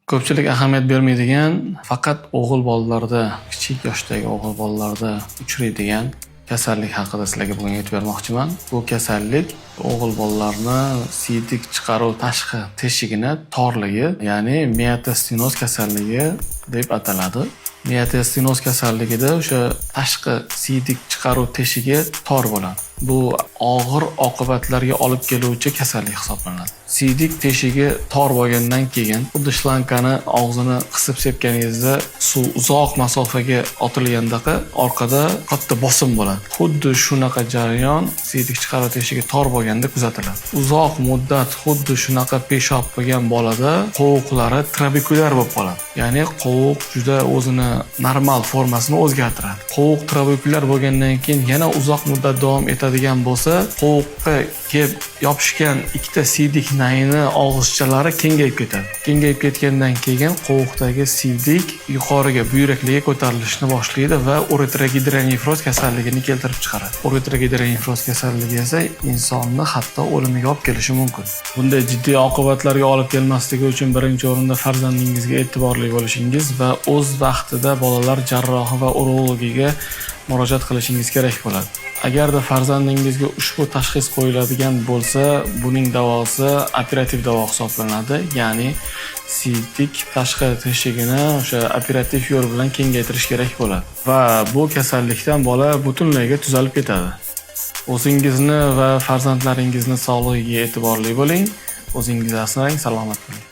Ko'pchilik ahamiyat bermaydigan, faqat o'g'il bolalarda, kichik yoshdagi o'g'il bolalarda uchraydigan kasallik haqida sizlarga bugun aytib bermoqchiman. Bu kasallik o'g'il bolalarni siydik chiqaruv tashqi teshigini torligi, ya'ni meatostenoz kasalligi deb ataladi. Meatostenoz kasalligida o'sha tashqi siydik chiqaruv teshigi tor bo'ladi. Bu og'ir oqibatlarga olib keluvchi kasallik hisoblanadi. Siydik teshigi tor bo'lgandan keyin xuddi shlankani og'zini qisib sepganingizda suv uzoq masofaga otilgandaqa orqada katta bosim bo'ladi. Xuddi shunaqa jarayon siydik chiqaruv teshigi tor bo'lganda kuzatiladi. Uzoq muddat xuddi shunaqa peshob qilgan bolada qovuqlari trabekulyar bo'lib qoladi. Ya'ni qovuq juda o'zini normal formasini o'zgartiradi. Qovuq trabekulyar bo'lgandan keyin yana uzoq muddat davom etadigan bo'lsa, qovuqqa kelib yopishgan ikkita siydik nayini og'izchalari kengayib ketadi. Kengayib ketgandan keyin qovuqdagi siydik yuqoriga, buyraklarga ko'tarilishni boshlaydi va uretrogidronefroz kasalligini keltirib chiqaradi. Uretrogidronefroz kasalligi esa insonni hatto o'limiga olib kelishi mumkin. Bunday jiddiy oqibatlarga olib kelmasligi uchun birinchi o'rinda farzandingizga e'tiborli bo'lishingiz va o'z vaqtida bolalar jarrohi va urologiga murojaat qilishingiz kerak bo'ladi. Agarda farzandingizga ushbu tashxis qo'yiladigan bo'lsa, buning davosi operativ davo hisoblanadi. Ya'ni siydik tashqi teshigini o'sha operativ yo'l bilan kengaytirish kerak bo'ladi. Va bu kasallikdan bola butunlayga tuzalib ketadi. O'zingizni va farzandlaringizni sog'ligiga e'tiborli bo'ling. O'zingizni asrang, salomat bo'ling.